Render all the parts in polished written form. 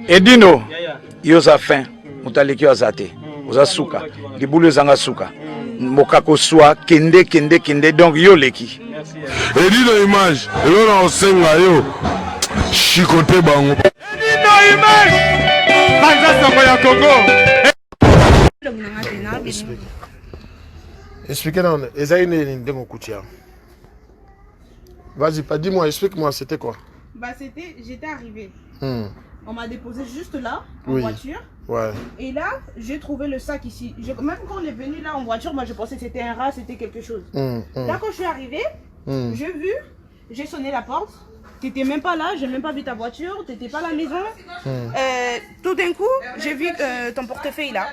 Edino, yo oza fin, moto aleki yo aza te, oza suka, libulu ezanga suka, mokako swa kende kende kende, donc yo oleki. Edino image elo na osenga yo chicote bango. Edino image panza sango ya Congo. Expliquez nano ezali nini ndenge okuti yango. Vas-y, pas dis-moi, explique-moi, c'était quoi Bah c'était, j'étais arrivée. On m'a déposé juste là, en voiture. Ouais. Et là, j'ai trouvé le sac ici. Même quand on est venu là en voiture, moi je pensais que c'était un rat, c'était quelque chose. Là, quand je suis arrivée, j'ai vu, j'ai sonné la porte. T'étais même pas là, j'ai même pas vu ta voiture, t'étais pas à la maison. Tout d'un coup, j'ai vu ton portefeuille là.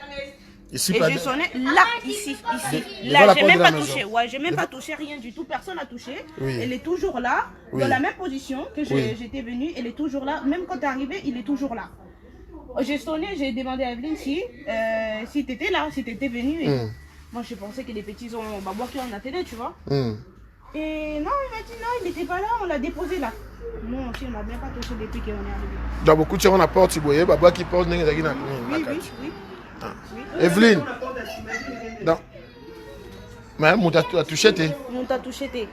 Ici, Et pas j'ai de- sonné là, ici, ici. Devant Là, la j'ai porte même de la pas maison. touché. Ouais, j'ai même pas touché rien du tout. Personne n'a touché. Oui. Elle est toujours là, Oui. dans la même position que Oui. j'étais venue. Elle est toujours là. Même quand t'es arrivé, il est toujours là. J'ai sonné, j'ai demandé à Evelyne si t'étais là, si t'étais venue. Et Moi, je pensais que les petits ont bah, boire en la télé, tu vois. Et non, il m'a dit non, il n'était pas là, on l'a déposé là. Nous aussi, on n'a même pas touché depuis qu'on est arrivé. Donc okuti yango na porte boye, babwaki porte ndenge ezalaki na nini, na Oui, oui, kati. oui. Evelyne. Donc mais moto atouche te. On t'a touché, t'es.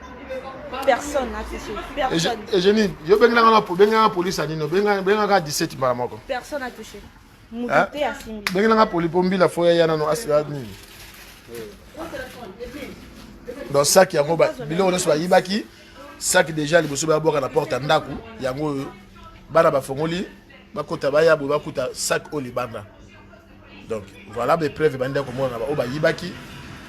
Personne n'a touché. Personne. Eugénie, yo bengelanga na bengelanga police ya nini, bengaka 17 mbala moko. Personne n'a touché. Hein? Moto te asimbi. Bengelanga poli po mbila fo ya nano asila nini. Donc sac yango biloko nyonso bayibaki, sac déjà liboso babwaka na porte ya ndako yango oyo bana bafongoli bakota baya boye bakuta sac oyo libanda. Donc voilà bapreuve ebandi ya komona oyo bayibaki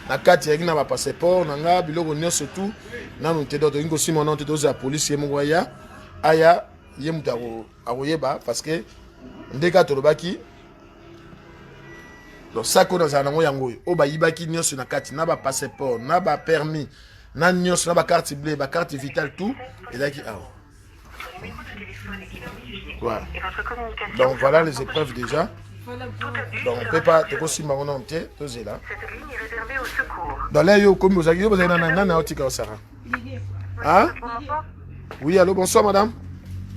na kati yaki na bapasseport na nga biloko nyonso tout nanu te. Donc tolingi kosima nano te, tozala polise ye moko aya aya ye moto akoyeba parce que nde kaka tolobaki. Donc sac oyo nazala nango yango oyo oyo bayibaki nyonso na kati na bapasseport na bapermis na nyonso na bacarte bleue, bacarte vitale, tout ezalaki awa. Voilà. Donc voilà les épreuves déjà. Donc on peut pas tokosimba ngo nano te, tozela. Donc là yo okomi ozalaki yo bozalaki na nani aotika osara. Hein? Oui, allô, bonsoir madame.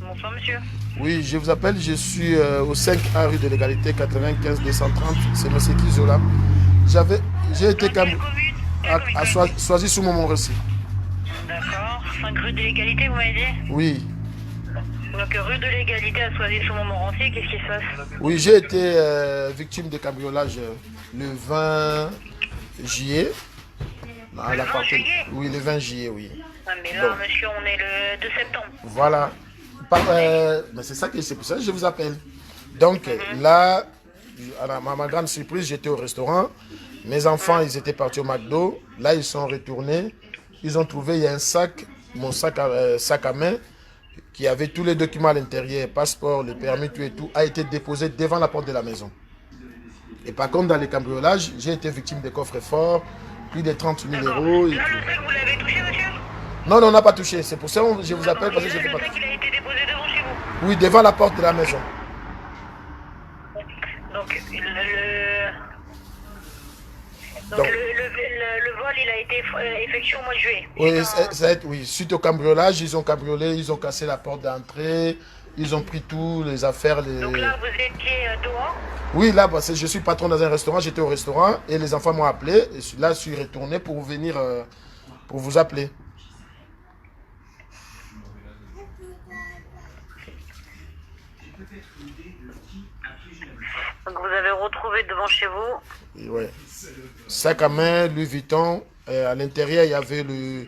Bonsoir monsieur. Oui, je vous appelle, je suis au 5A rue de l'Égalité 95 230, c'est monsieur Kizola. J'ai été Dans cam quelle commune? Quelle à commune? Soisy-sous-Montmorency. D'accord. 5 rue de l'Égalité, vous m'avez dit? Oui. Donc rue de l'Égalité à Soisy-sous-Montmorency, qu'est-ce qui se passe? Oui, j'ai été victime de cambriolage le 20 juillet. À Le la 20 partie- juillet? Oui, le 20 juillet, oui. Ah, mais là, Bon. monsieur, on est le 2 septembre. Voilà. Mais c'est ça que c'est pour ça que je vous appelle. Donc là, à ma grande surprise, j'étais au restaurant. Mes enfants, ils étaient partis au McDo. Là, ils sont retournés. Ils ont trouvé, il y a un sac, mon sac à main, qui avait tous les documents à l'intérieur, passeport, le permis, tout et tout, a été déposé devant la porte de la maison. Et par contre, dans les cambriolages, j'ai été victime de coffres forts, plus de 30 000 D'accord. euros. Et Là, tout. le sac, vous l'avez touché, monsieur? Non, non, on n'a pas touché. C'est pour ça que je vous D'accord. appelle, parce que Et je là, ne fais le pas sac, il a été déposé devant chez vous? Oui, devant la porte de la maison. Donc, le, donc, Donc- le vol, il a été effectué au mois de juillet. Oui, ça a été, oui, suite au cambriolage, ils ont cambriolé, ils ont cassé la porte d'entrée, ils ont pris tout, les affaires. Les... Donc là, vous étiez dehors? Oui, là, parce que je suis patron dans un restaurant, j'étais au restaurant et les enfants m'ont appelé. Et là, je suis retourné pour venir, pour vous appeler. Donc vous avez retrouvé devant chez vous? Et ouais. Sac à main, Louis Vuitton. À l'intérieur, il y avait le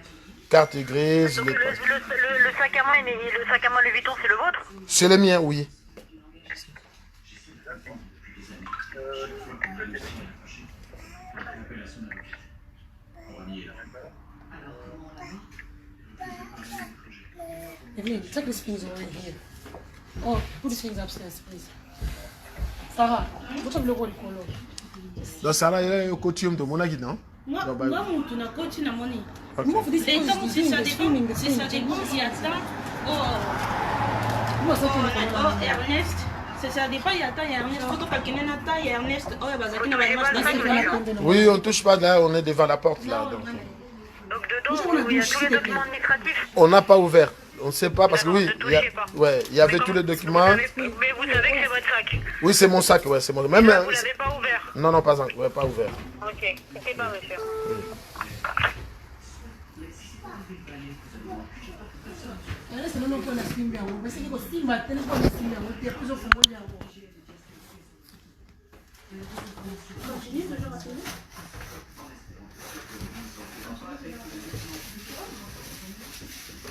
carte grise. Donc les le sac à main, le sac à main Louis Vuitton, c'est le vôtre? C'est le mien, oui. Evelyn, take these things already here. Oh, put these things upstairs, please. Sarah, what of logo likolo? Donc Sarah, il y a un costume de mon non? Moi, Non, bah, moi, mutu na koti na moni. Ok. Move this Les thing, temps, the c'est thing, ça the dépend. streaming, the C'est ça thing. dépend s'il y a ça. Oh, Move something oh, oh, Ernest. C'est ça dépend, il y a temps, il y a Ernest. Faut calculer na temps, il y a Ernest. Oh, bah, Vous touchez pas le sac, monsieur? Oui, on ne touche pas là, on est devant la porte là. Donc. Donc dedans, Bonjour, il y a le tous les douche, documents administratifs? On n'a pas ouvert. On ne sait pas parce que oui, Ne il y a- touchez pas. ouais, il y avait Mais tous comme- les documents. Vous savez- mais vous savez que c'est votre sac. Oui, c'est mon sac, ouais, c'est mon. Même. Là, vous l'avez pas ouvert. Non, non, pas, ouais, pas ouvert. Ok, quittez pas, monsieur.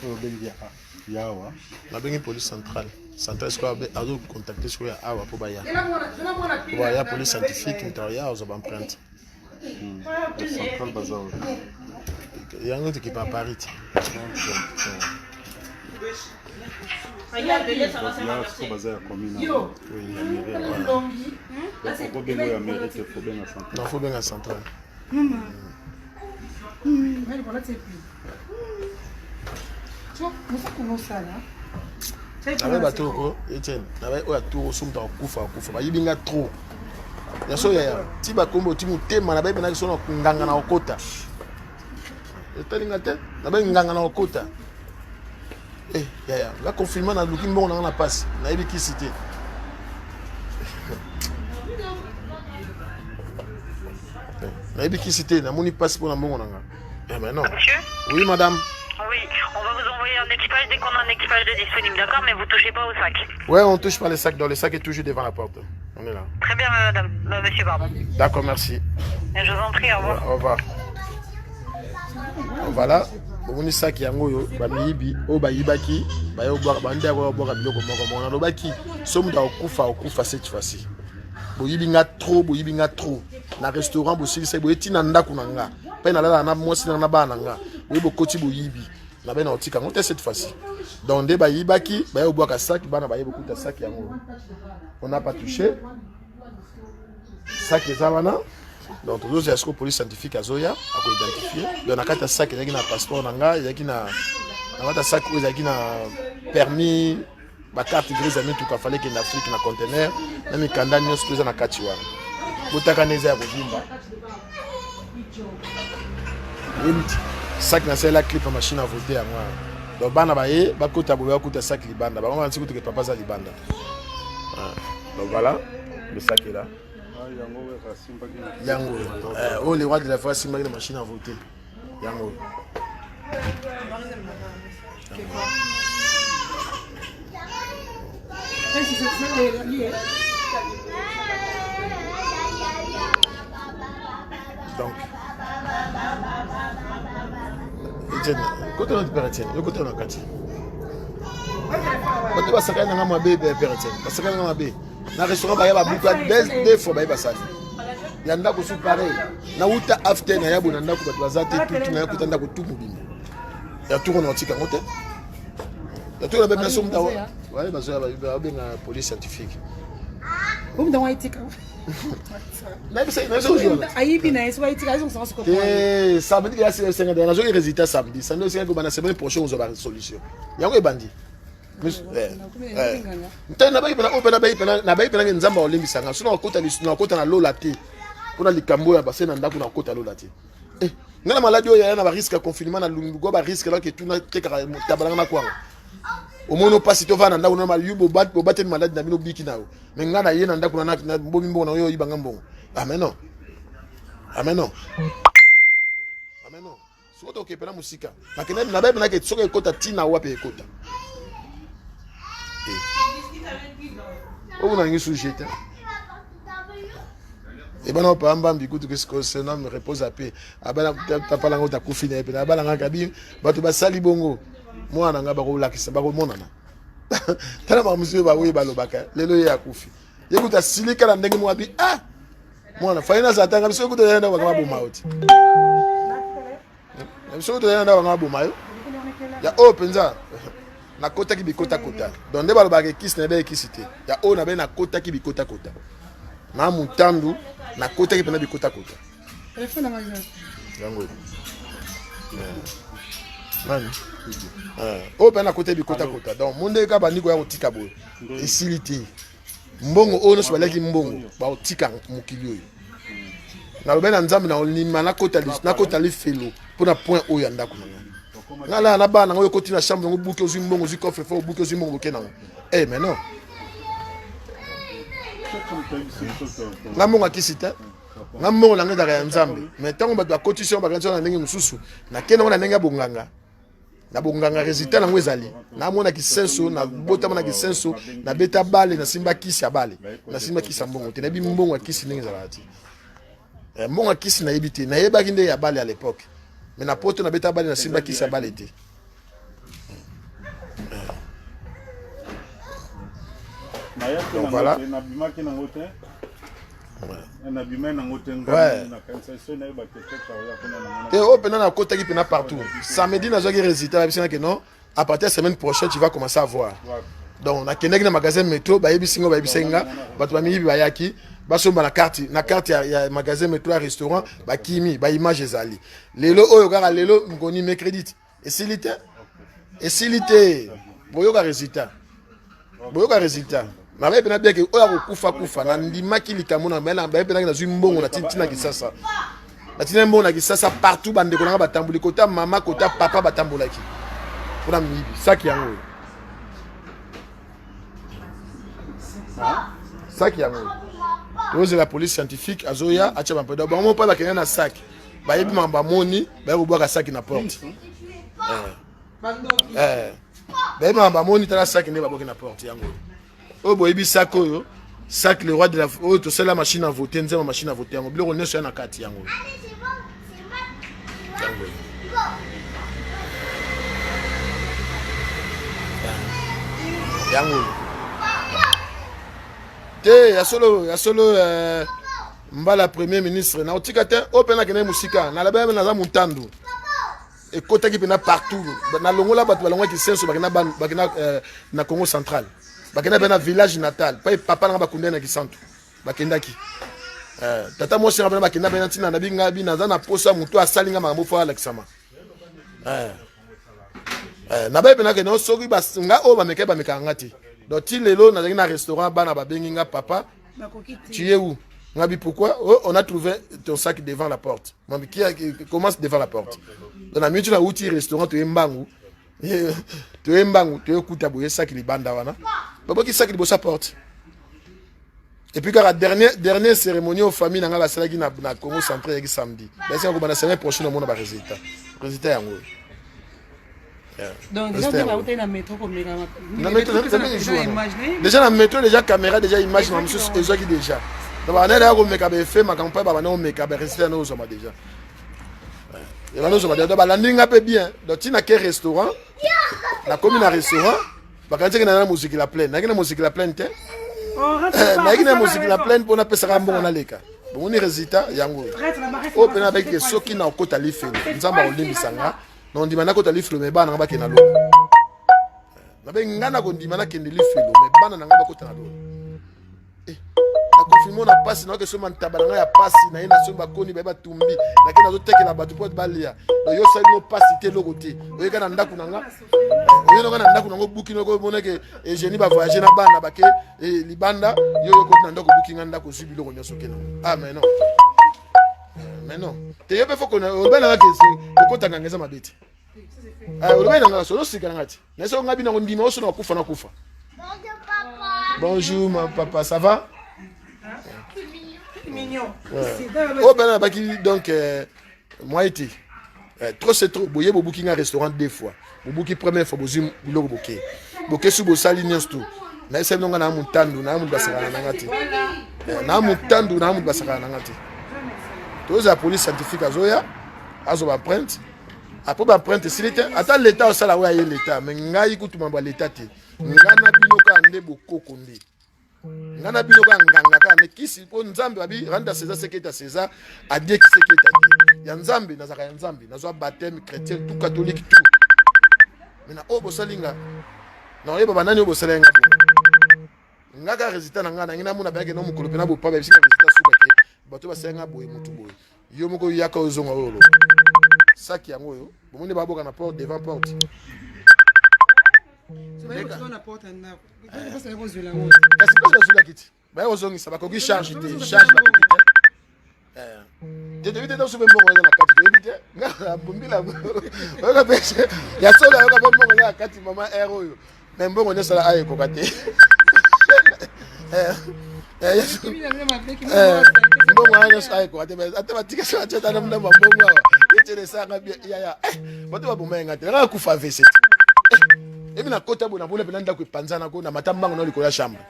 Oyo obengi ya yawa. Nabengi police centrale. Centrale sikoyo azo contacter sikoyo ya awa mpo baya. Po baya police scientifique moto aya azwa ba empreinte. Centrale baza oyo. Yango tokipa Paris ti. Regarde, là, ça va Ya sikoyo s'inverser. baza ya commune awa. Ya mairie awa. Donc okobenga oyo ya mairie te, kobenga centrale. Non, faut benga centrale. Nabe bato oko Etienne, nabe oyo aturo so moto akufa akufa bayibi nga trop. Ya so yaya, ti bakombo ti motema nabe penaki so na nganga na okota. Etali nga te, nabe nganga na okota. Eh yaya, nga confinement naluki mbongo na nga na pasi, nayebi kisi te. Nayebi kisi te, namoni pasi mpona mbongo na nga. Eh mais non. Monsieur? Oui madame. Oui, on va vous envoyer un équipage dès qu'on a un équipage de disponible, d'accord? Mais vous touchez pas au sac. Ouais, on touche pas les sacs, dans le sac est toujours devant la porte. On est là. Très bien, madame. Monsieur, pardon. D'accord, merci. Je vous en prie, au revoir. Au revoir. Voilà, bomoni saki yango oyo bamiyibi oyo bayibaki baye kobwaka bande yango babwaka biloko moko moko. Nalobaki so moto akokufa akokufa cette fois-ci. Boyibi nga trop, boyibi nga trop na restaurant, bosilisaki boye ti na ndako na nga mpe nalalaka na mwasi na na bana na nga, boye bokoti boyibi na be na kotika yango te cette fois-ci. Donc nde bayibaki baye kobwaka saki, bana baye bokuta saki yango, on n'a pas touché saki eza wana. Donc tozozela sikoyo police scientifique azoya akoidentifie. Donc na kati ya saki ezalaki na passeport na ngai, ezalaki na na kati ya saki oyo ezalaki na permis, bacarte grise ya mituka, fale kende Afrique na conteneur na mikanda nyonso to eza na kati wana. Botakana eza ya kovimba. Oyebi ti saki nasalela clip ya machine à voter yango wana. Donc bana baye bakota boye bakuta saki libanda, bango bansi kutuke papa aza libanda. Ah, donc voilà le sac est là. Yango oyo asimbaki na Yango oyo le roi de la forêt asimbaki na machine à voter yango oyo. Donc Etienne, kota na père Etienne, yo kota na kati. Bato basakani nanga mabe père Etienne, basakani nanga mabe. Na restaurant baya babuka deux fois baye basali. Ya ndako su pareil. Nauta after na yabo na ndako bato baza te tutu na yakuta ndako tu mobimba. Ya tour na otika ngo te. Ya tour na bebe na somo tawa. Ouais, bazoya babenga police scientifique. Ayibi na ye soki ayitika azongisa sikoyo. Te, samedi ke yasi esenga te, nazoki résultat samedi. Samedi osengaki kobanda semaine prochaine ozwa ba solution. Yango ebandi. Ntai nabayi pena oyo pena nabayi pena nge Nzambe aolimbisa nga. Soki nakota nakota na lola te. Mpona likambo oyo base na ndako nakota lola te. Eh, nga na maladi oyo yaya na ba risque ya confinement na lungu ba risque la ke tuna tekaka tabalanga na kwanga. Omoni opasi tovanda na ndako na yo bobateli maladi na bino biki na yo. Mais nga na ye na ndako na na bomi mbongo na yo oyibanga mbongo. Ah mais non. Ah mais non. Ah mais non. Soki toke pena mosika. Nakende na baye pena ke soki ekota tina wapi ekota. Eh. Oyo na ngi sujet te. Ebana opamba mbikutu kesiko se me repose à paix. Abana papa lango takufi na ye pena abana ngaka bi bato basali bongo. Mwana nga bakolakisa bakomonana. Tala makambo mosusu baoyo balobaka lelo ye akufi. Ye kuta silika na ndenge moko abi ah mwana fai nazala tanga biso kuta yenda baka baboma yo ti. Biso kuta yenda baka baboma yo. Ya oyo mpenza nakotaki bikotakota. Donc nde balobaka ekisi na ebe ekisi te. Ya oyo nabe nakotaki bikotakota. Na mutandu nakotaki mpena bikotakota. Yango. Nani? Oyo mpe nakotaki bikotakota. Donc monde kaka bandi koya kotika boye. Esili te. Mbongo oyo nyonso baliaki mbongo bakotika mokili oyo. Nalobi na Nzambe na olima nakota lifelo mpona point oyo ya ndako na ngai. Nga la na bana ngo okoti na chambre ngo buki ozwi mbongo ozwi coffre fort obuki ozwi mbongo boke nango. Eh mais non. Nga mbongo akisi te. Nga mbongo na nga ezalaka ya Nzambe. Mais ntango bato bakotisi yango bakanisi na ndenge mosusu, nakende yango na ndenge ya bonganga. Na bonganga resultat nango ezali. Namona kisenso, nabotama na kisenso, nabeta bale, nasimba kisi ya bale. Nasimba kisi ya mbongo te. Nayebi mbongo ya kisi ndenge ezalaka te. Eh, mbongo ya kisi nayebi te. Nayebaki nde ya bale à l'époque. Mais na poto nabeta bale, nasimba kisi ya bale te. Donc voilà. Nabimaki nango te. Nabimaki nango te. Ouais. Te oyo mpena nakotaki mpena partout. Samedi nazwaki résultat bayebisi nga ke non, à partir de semaine prochaine tu vas commencer à voir. Donc nakendaki na magasin metro bayebisi nga bayebisaki nga bato bamiyibi bayaki basomba na carte na carte ya, ya magasin metro ya restaurant bakimi ba image ezali lelo oyo kaka lelo mokoni mercredi esili te esili te boyoka résultat boyoka résultat nabaye mpena biake oyo akokufa kufa nandimaki likambo na baye mpenaki nazwi mbongo na ntina kisasa natina mbongo na kisasa partout bandeko nanga batamboli kota mama kota papa batambolaki mpona miyibi saki yango oyo saki yango oyo tozela police scientifique azoya atya bampedo bango mpo bakende na saki bayebi makambo bamoni baye kobwaka saki na porte eh. Eh. Bayebi makambo bamoni tala saki nde babwaki na porte yango oyo boyebi saki oyo sac le roi de la oyo tosala machine à voter nzembo machine à voter yango biloko nyonso ya na kati yango yango yango te ya solo ya solo euh, mbala premier ministre na otika te oyo mpe nakende mosika nalabaki naza motandu ekotaki mpena partout nalongola bato balongwaki senso bakenda bakenda euh, na congo central bakenda mpe na village natal mpe papa nanga bakundaki na kisantu bakendaki euh, tata mwasi nga mpena bakenda mpe na ntina na binga bi naza na posa moto asali nga makambo fo alakisama eh. Eh, nabaye mpena kende soki nga oyo bamekaki bamekaka nga te donc ti lelo nazalaki na restaurant bana babengi nga papa tu es où ngabi pourquoi oh, on a trouvé ton sac devant la porte Mami, qui, a, qui commence devant la porte donc na minute na uti restaurant toye mbangu toye mbangu toye kuta boye saki libanda wana baboki saki liboso ya porte et puis kaka dernier, dernière cérémonie oyo famille na ngai basalaki na, na congo central eyaki samedi bayesaka kobanda semaine prochaine omona baresultat résultat yango oyo. Donc déjà nde bautaki na métro komeka na métro déjà na métro déjà caméra déjà image na mosusu ezwaki déjà donc bana ya komeka baeffet makambo mpe babanda komeka baresultat yango ozwama déjà ebanda ozwama déjà donc balandi nga mpe bien donc ntina ke restaurant nakomi na restaurant bakanisaki na na moziki la plaine nayaki na moziki la plaine te oh, nayaki na moziki la plaine mpo napesaka mbongo naleka bomoni résultat yango oyo oyo mpe nabaki ke soki nakokota lifelo nzambe akolimbisa nga nakondima nakota lifelo me bana nga bakende na lola nabengi nga nakondima nakende lifelo me bana na nga bakota na lola eh, nakonfirme na mpasi nayoki esomba ntaba na ngai ya mpasi naye nasombi bakoni baye batumbi nake nazotekela bato mpo balia donc yo osali no mpasi te eloko te oyeka na ndako na nga eh, oye noka na ndako nango obuki noko omonake egenie bavoyage na bana bake eh, libanda yo yo okoti na ndako obuki nga ndako ozwi biloko nyonso oke nango ah mais non mais non te yo mpe fo kona olobai nanga ke kokota nganga eza mabe te olobai nanga so ozosika nanga te na soki nga bino kondima oso na kufa na kufa bonjour ma papa ça va oyo bana nabaki donc euh, moi te euh, trop c'est trop boye bobuki nga restaurant deux fois bobuki première fois bozwi biloko boke boke su bosali nyonso tu nayebisa bino nga na motandu na moto basakana na nga te eh, na motandu na moto basakana na nga te tozala police scientifique azoya azwa baempreinte apres baempreinte esili te ata leta osala oyo aye leta me ngai kutu mambo ya leta te ngai na bino kaka nde bokoko nde ngai na bino kaka nganga kaka nde kisi mpo nzambe babi rendre à césar ce qui est à césar à dieu ce qui est à dieu ya nzambe nazalaka ya nzambe nazwa baptême chrétien tout catholique tout me na oyo bosali nga nakoyeba banani oyo bosali nga bongo nga kaka résultat na ngai nangi namona bayake na mokolo mpe na bopa bayebisi nga résultat suka ke bato basali nga boye motu boye yo moko yaka ozonga oyo oloba saki yango oyo bomoni baboka na porte devant porte kasi place bazwilaki ti baye kozongisa bakoki charge te charge bakoki te. Te toyebi te ntango mpe mbongo eza na kati, toyebi te. Nga bombila oyoka mpe ya solo, ayoka mpe mbongo eza na kati mama r oyo, me mbongo nyonso ala ayo ekoka te. Mbongo wana nyonso ayo ekoka te, ata batika so atia ata na mabongo awa etiele esanga bien yaya. Bato baboma ye nga te, nanga kufa AVC te. Ebi nakota boye, namona mpena ndako epanzanako na mata mbango na likolo ya chambre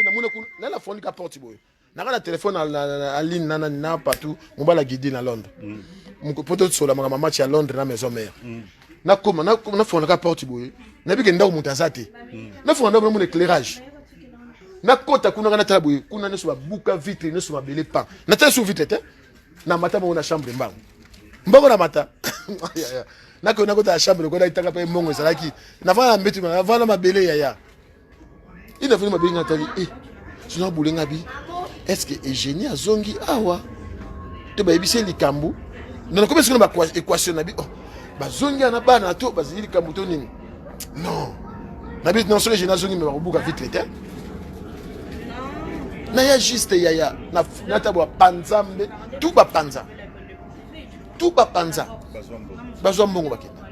namona kuna nala fondika porte boye, naka na telefone en ligne na nani na partout, mobala Gidi na Londres, po tosola makambo match ya Londres na maison mère. Nakoma nafongolaka porte boye, nayebike ndako moto aza te. Nafongola ndako, namona éclairage, nakota kuna nga natala boye, kuna nyonso babuka vitre nyonso, mabele pan. Natala su vitre te, namata bongo na chambre, mbango mbongo namata, nakoi nakota na chambre lokola itanga mpe mbongo ezalaki. Navanda na mbetu, navanda na mabele yaya, inafini mabele nga tali e sino abulenga bi. Est ce que Eugénie azongi awa to bayebisi ye likambo? Nakomi sikoyo na baéquation na bi, oh, bazongi na bana to bazali likambo to nini? Non, nabi non, soki Eugénie azongi, me bakobuka vitre te. Naya juste yaya, nata bapanza mbe tu, bapanza tu, bapanza, bazwa mbongo, bakenda.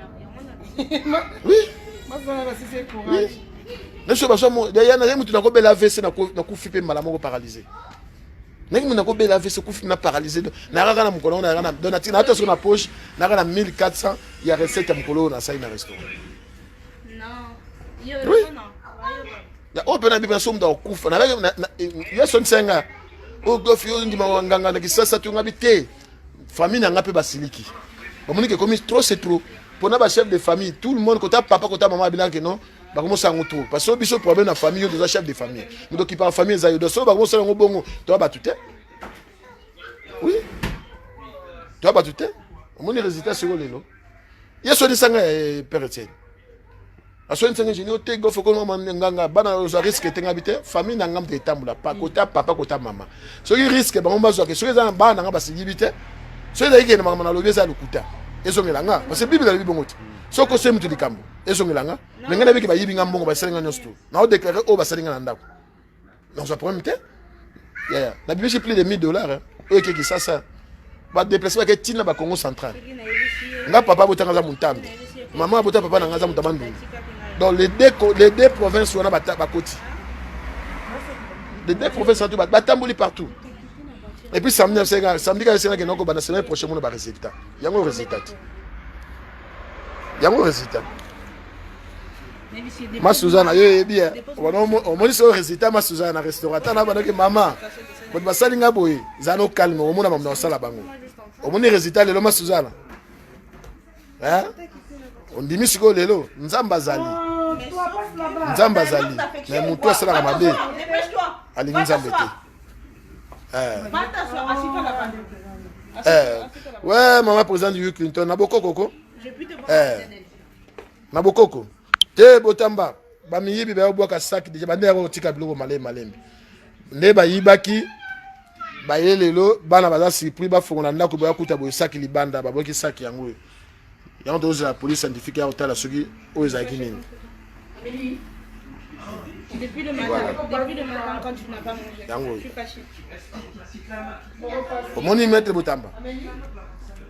Oui, oui, nyonso bazwa yaya. Naye motu nakobela AVC, nakufi mpe mbala moko paralysé. Ndenge motu nakobela AVC, kufi na paralysé, nayakaka na mokolo yango, nayaka nata soki na poche nayaka na 1400 ya recette ya mokolo oyo nasali na restaurant. Oui, oyo mpe nayebi so moto akokufa ye sonisa nga oyo gofi oyo ndima nganga na Kisasa to ngabi te. Famille na nga mpe basiliki, bamoni ke ekomi trop, c'est trop mpona bachef de famille, tout le monde, kota papa, kota mama, abilaka ke non, bakomosala yango trop, parce que biso problème na famille, yo toza chef de famille, moto okipaka famille eza yo. Donc soki bakomosala yango bongo, toya bato te. Oui, toya bato te. Omoni résultat sikoyo lelo. Ye sonisanga père Etienne, asonisanga Génie te gofe okoma nganga, bana ozwa risque te, ngabi te. Famille na nga moto etambola pa kota papa, kota mama. Soki risque bango bazwaka, soki eza na bana na nga basigibi te. Soki ezalaki kende makambo nalobi eza lokuta, ezongela nga, parce que Bible alobi bongo te. Soki osali moto likambo, ezongela nga. Me ngai nayebiki bayibi nga mbongo, basali nga nyonso to naodéclare oyo basali nga na ndako, nazwa problème te yaya. Nabimisi plus de 1000 $, oyo ekeki sasa badéplace bake ntina bakongo central. Nga papa abotanga aza Montambe, mama abota papa na nga aza moto ya Bandundu. Donc les deux provinces wana bakoti, les deux provinces wana batamboli partout. Et puis samedi, samedi kaka esengaki noko banda semaine prochaine mona barésultat yango. Résultat te yango, résultat ma Suzana, yo oyebi, omoni soki résultat ma Suzana na restaurant ata na bandoki mama bato basali nga boye, zala no calme, omona makambo na kosala bango. Omoni résultat lelo, ma Suzana, ondimi sikoyo lelo Nzambe azali, Nzambe azali. Me motu asalaka mabe alingi Nzambe te. Ouais, mama président du Clinton na bokoko ko na bokoko te. Botamba bamiyibi bayobwaka saki déjà, bande yako kotika biloko malembe malembe nde bayibaki. Baye lelo, bana baza surpris, bafongola ndako, bayakuta boye saki libanda, babwaki saki yango oyo. Yango tozela police scientifique ya kotala soki oyo ezalaki nini. Depuis le matin, depuis le matin, quand tu n'as pas mangé, Yango. je suis fâchée. Omoni maître Botamba,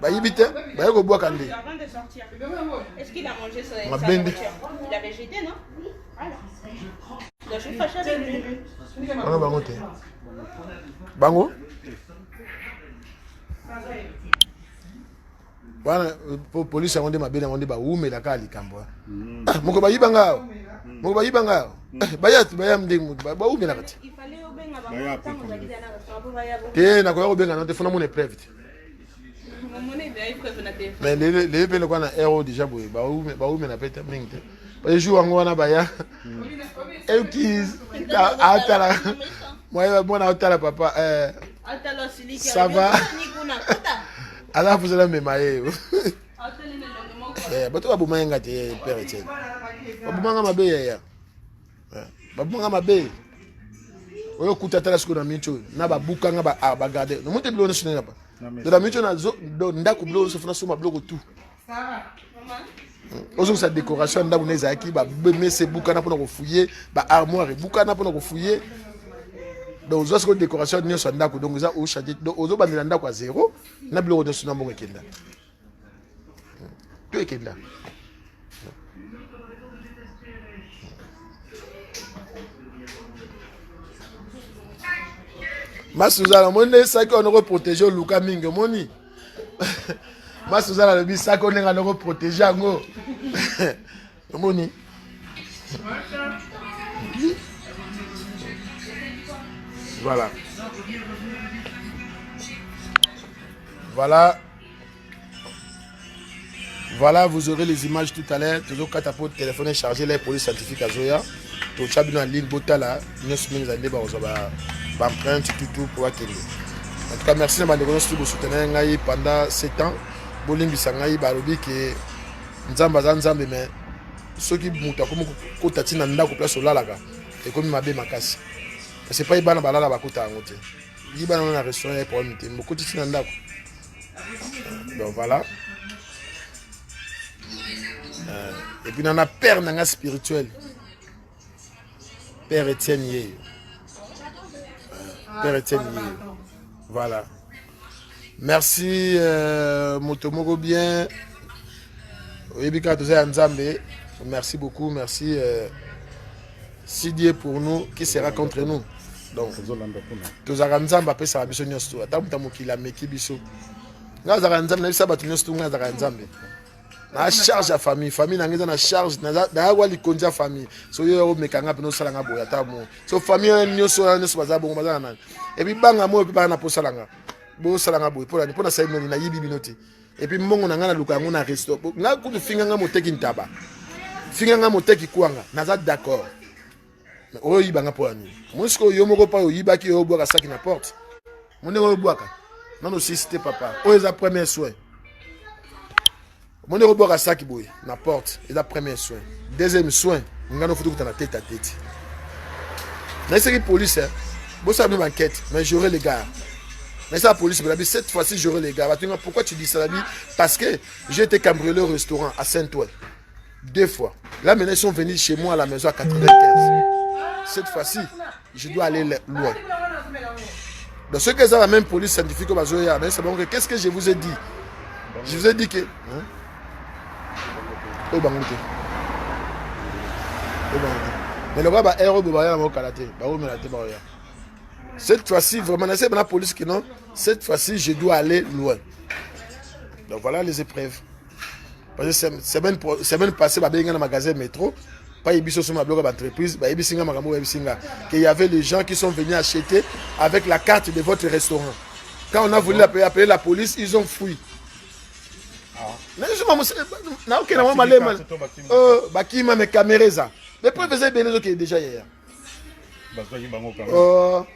bayibi te, baye kobwaka nde. Avant de sortir, est-ce qu'il a mangé sa, Ma sa bende. nourriture? Il avait jeté, non? Voilà. Donc, je suis fâchée avec lui. Wana bango te, bango wana po polisi yango nde mabe yango nde bawumelaka likambo wana. Ah, moko bayibanga awa, moko bayibanga awa, baya baya ndenge moto bawumelaka te. Il fallait obenga bango Baya après ntango ozalaki na restaurant po baya Te, nakoya kobenga no te, funa mona épreuve te. Omoni ezali preuve na téléphone. Mais lelo lelo mpe lokwa na air oyo déjà boye bawumela mpe te mingi te. Parce jour yango wana baya eukis atala mwana otala papa Atala siliki. Ça va? Kuna kota. Aza fusela mema ye. Atali na elongi moko. Bato baboma ye nga te, père Etienne, babomanga mabe yaya, babomanga mabe oyo okuta. Tala sikoyo na miniti oyo na babukanga bagarde nomoi te, biloko nyonso ndenge pa do na miniti oyo do ndako, biloko nyonso funa soma, biloko tout ozongisa décoration ya ndako na ezalaki, bamesa ebukana mpona kofuye, baarmoire ebukana mpona kofuye. Donc ozwa sikoyo décoration nyonso ya ndako, donc eza ochange, donc ozobandela ndako ya zero na biloko nyonso na mbongo ekenda to ekenda. Ma Suzana, omoni nde saki wana okoprotege, oluka mingi, omoni ma Suzana alobi saki oyo ndenge wana okoprotege yango, omoni. Voilà. Voilà. Voilà, vous aurez les images tout à l'heure. Toujours quand pour téléphone est chargé, les police scientifique à Zoya. To chabino en ligne botala, nyonso mingi zande ba kozwa ba ba empreinte tout tout pour akende. En tout cas, merci na bandeko nyonso bo soutenir ngai pendant 7 ans. Bolimbisa ngai balobi ke Nzambe aza Nzambe, mais soki moto akomi kokota ntina ndako place olalaka, ekomi mabe makasi. Parce que epai bana balala bakota yango te. Yi bana na restaurant ya problème te, mokoti ntina ndako. Donc voilà. Et puis nana père nanga spirituel. Père Etienne Yeyo. Père Etienne Yeyo. Voilà. Merci moto moko bien. Oyebi kaka toza ya Nzambe. Merci beaucoup, merci. Si Dieu pour nous, qui sera contre nous? Donc, tozalaka Nzambe apesaka biso nyonso to ata moto ya mokili ameki biso. Ngai azalaka Nzambe, nayebisa bato nyonso to ngai azalaka Nzambe. Na charge ya famille, famille na ngai eza na charge, nayakwa likonzi ya famille. So yo omeka ngai mpe osala ngai boye ata mo. So famille wana nyonso wana nyonso baza bongo, baza na nani? Et puis banga moyo mpe bana na posala nga. Bosala nga boye mpona mpona sali noni, nayibi bino te. Et puis mbongo na ngai naluka yango na resto. Ngai kutu finga ngai moteki ntaba. Finga ngai moteki kwanga, naza d'accord. Mais oyo oyiba nga mpo ya nini? Omoni sikoyo yo moko mpa oyibaki oyo obwaka saki na porte. Mo ndenge oyo obwaka. Nano osisi te papa. Oyo eza premier soin. Omoni ndenge obwaka saki boye na porte, eza premier soin. Deuxième soin, nga no futi kuta na tête à tête. Nayesaki police, hein, bosala bino enquête, mais j'aurai les gars. Mais ça, la police me l'a dit, cette fois-ci, j'aurai les gars. Pourquoi tu dis ça? Parce que j'ai été cambriolé au restaurant à Saint-Ouen. 2 fois. Là, maintenant, ils sont venus chez moi à la maison à 95. Cette fois-ci, je dois aller loin. Donc, ceux qui ont la même police scientifique, mais c'est bon, qu'est-ce que je vous ai dit? Je vous ai dit que... Hein? Oh, bango te. Oh, bango te. Mais le gars, bah, héros, bah, bah, bah, bah, bah, bah, cette fois-ci, vraiment, c'est la police qui non. Cette fois-ci, je dois aller loin. Donc voilà les épreuves. Parce que semaine passée, bah, dans le magasin métro, pas ibiso sur ma blog entreprise, bah, ibisinga makambo, ibisinga. Qu'il y avait les gens qui sont venus acheter avec la carte de votre restaurant. Quand on a voulu appeler la police, ils ont fui. Mais je m'en na ok na mama lema. Bakima mes caméras ça. Mais preuve eza ebele qui est déjà hier. Bazwaki bango quand même.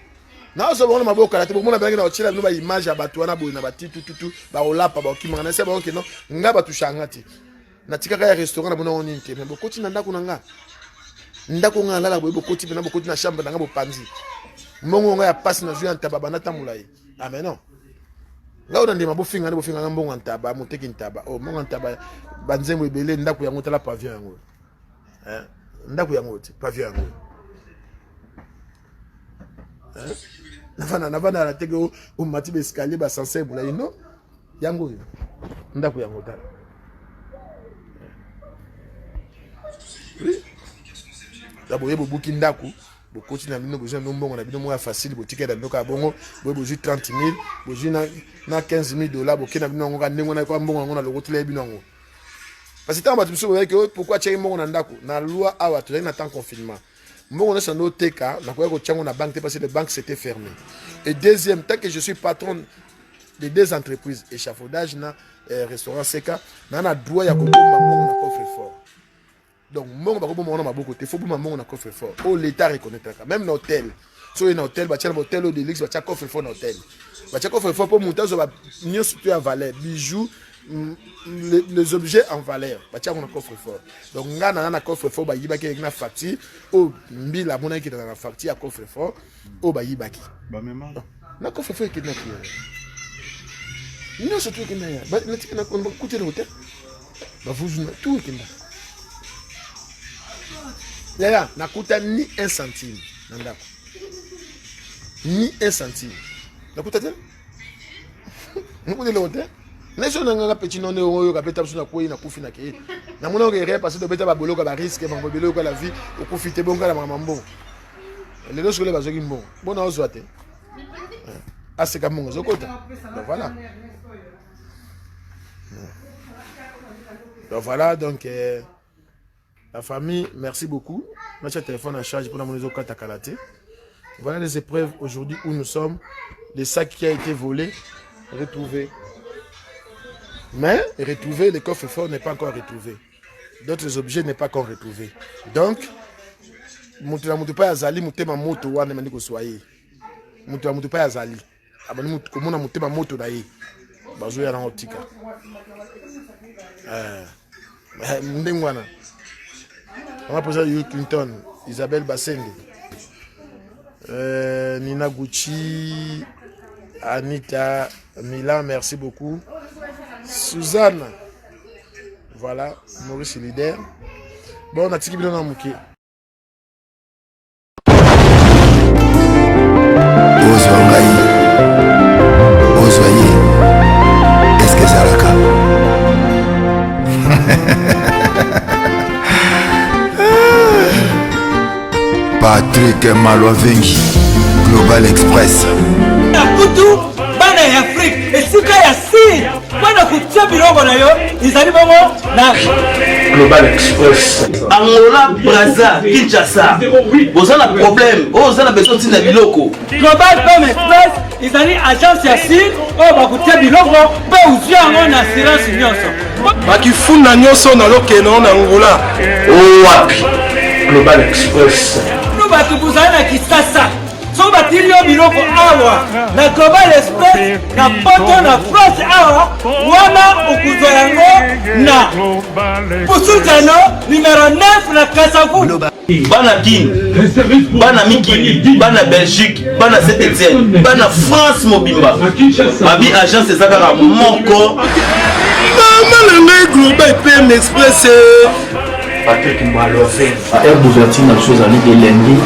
Nazo bango na maboko kala te, bomona bangi na otiela bino ba image ya bato wana boye na ba titu tutu, ba olapa ba okimaka na se bango ke non, nga bato shanga te. Natikaka ya restaurant na bona nini te, mais bokoti na ndako na nga. Ndako nga nalala boye bokoti pena bokoti na chambre na nga bopanzi. Mbongo nga ya pasi na zwi ya ntaba banda tambola ye. Ah mais non. Nga oyo ndima bofinga nde bofinga nga mbongo ya ntaba, moteki ntaba. Oh mbongo ya ntaba banzembo ebele ndako yango tala pavillon yango. Hein? Ndako yango te, pavillon yango. Hein? Navanda navanda na teke omati ba escalier ba ascenseur molayi non. Yango oyo. Ndako yango tala. Oui. Ya boye bobuki ndako, bokoti na bino, bozwi na bino mbongo na bino moko ya facile, botikali na bino kaka bongo, boye bozwi 30 000, bozwi na 15 000 $, boke na bino yango kaka ndenge wana, kwa mbongo yango na lokotela ye bino yango. Parce que ntango bato mosusu boyaki, oyo pourquoi atiaki mbongo na ndako? Na loi awa tozali na temps confinement. Mbongo nyonso nde oteka, nakoya kotia yango na banque te parce que les banques c'était fermé. Et deuxième, tant que je suis patron de deux entreprises, échafaudage na restaurant Seka, na na droit ya kobomba mbongo na coffre fort. Donc mbongo bakobomba ngo na maboko te, faut bomba mbongo na coffre fort. Oyo l'État reconnaîtraka, même na hôtel. Soki na hôtel, batia na hôtel oyo de luxe, batia coffre fort na hôtel. Batia coffre fort po moto azwa nyonso to ya valeur, bijoux, les objets en valeur, batia ngo na coffre fort. Donc nga na coffre fort bayibaki avec na facture oyo mbila amonaki na facture ya coffre fort oyo bayibaki. Bamema. Na coffre fort ekendaki ya. Nyonso to ekenda ya. Ba natika na kutela hôtel. Bavuzu na tout ekenda. Yaya, nakuta ni 1 centime na ndako. Ni un centime. Nakuta te? Nakuta eloko te? Neso na nganga petit non oyo kapeta biso na kwei na kufi na kei. Na mona oke rien parce que beta ba boloka ba risque bango belo ka la vie okufi te bonga na makambo mbongo. Lelo sikoyo bazoki mbongo. Bona ozwa te. Aseka mbongo ezokota. Donc voilà. Donc voilà donc euh, la famille merci beaucoup. Notre téléphone à charge pour la monnaie kata. Voilà les épreuves aujourd'hui où nous sommes. Le sac qui a été volé, retrouvé. Mais retrouvé, le coffre-fort n'est pas encore retrouvé. D'autres objets n'est pas encore retrouvé. Donc, moto na moto mpe azali motema moto wana ebandi koswa ye moto na moto mpe azali abandi komona motema moto na ye bazoya nango tika eh, eh, ndenge wana mama mposa Hillary Clinton Isabelle Basende euh, Nina Gucci Anita Milan merci beaucoup Suzanne voilà Maurice leader bon natiki bino na moke ozwa ngai ozwa ye eske ezalaka Patrick Malwavengi Global Express na kutu bana ya afrike esika ya sir mpo na kotia biloko na yo ezali bongo na Global Express Angola Brazza Kinshasa boza na problème oyo oza na besoin ntina biloko Global Pem Express ezali agence ya sir oyo bakotia biloko mpe ozwi yango na assurance nyonso bakifunda nyonso na lokeno na Angola owapi Global Express bino bato bozali na kisasa soki batindi yo biloko awa na Global Express na poto na France awa wana okozwa yango na Pusuzano numero 9 na Kasavu. Bana Kin, bana mikili, bana Belgique, bana Saint Etienne, bana France mobimba. Babi agence eza kaka moko. Mama na ngai Global PM Express. Patrick Mbaloven. Heure d'ouverture na biso ezali de lundi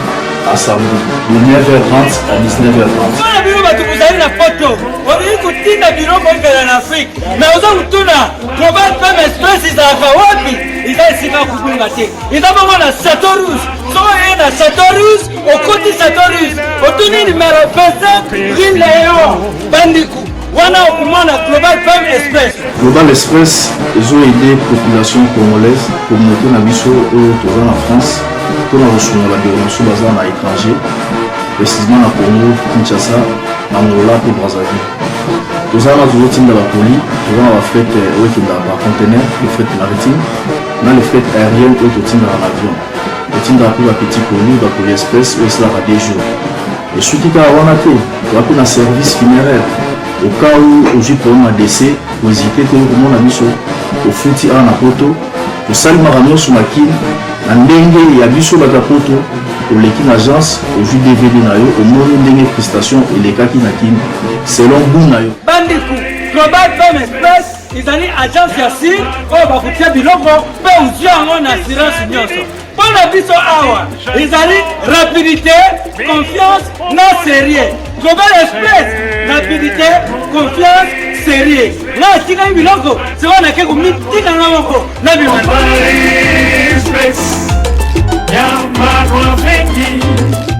à samedi de 9h30 à 19h30. Mpona bino bato bozali na poto olingi kotinda biloko ekela na Afrique mais oza kotuna Global Pem Express ezalaka wapi? Eza esika ya kobunga te, eza bongo na Chateau Rouge. Soki oye na Chateau Rouge, okoti Chateau Rouge, otuni numero 25 rue Leon Bandiku, wana okomona Global Pem Express. Global Express ezo aider population congolaise, communauté na biso oyo toza na France mpona kosunga bandeko na biso baza na étranger, précisément na Congo Kinshasa, na Angola mpe Brazzaville. Toza wana tozotinda ba colis, toza na ba fret oyo ekendaka par conteneur, le fret maritime na le fret aérien oyo totindaka na avion. Totindaka mpe ba petit colis, ba colis express oyo esalaka 2 jours. Esuki kaka wana te, toza mpe na service funéraire au cas où ozwi problème ya décès, kohésite te okomona biso, ofuti awa na poto, tosali makambo nyonso na Kin na ndenge ya biso bato ya poto. Oleki na agence, ozwi DVD na yo, omoni ndenge prestation elekaki na Kin selon goût na yo. Bandeko, Global Pem Express ezali agence ya sir oyo bakotia biloko mpe ozwi yango na assurance nyonso. Mpo na biso awa ezali rapidité, confiance na sérieux. Global Express, rapidité, confiance, sérieux. Nga atikaki biloko sikoyo nake komitika nga moko na bima. Express, ya Marwa Fengi.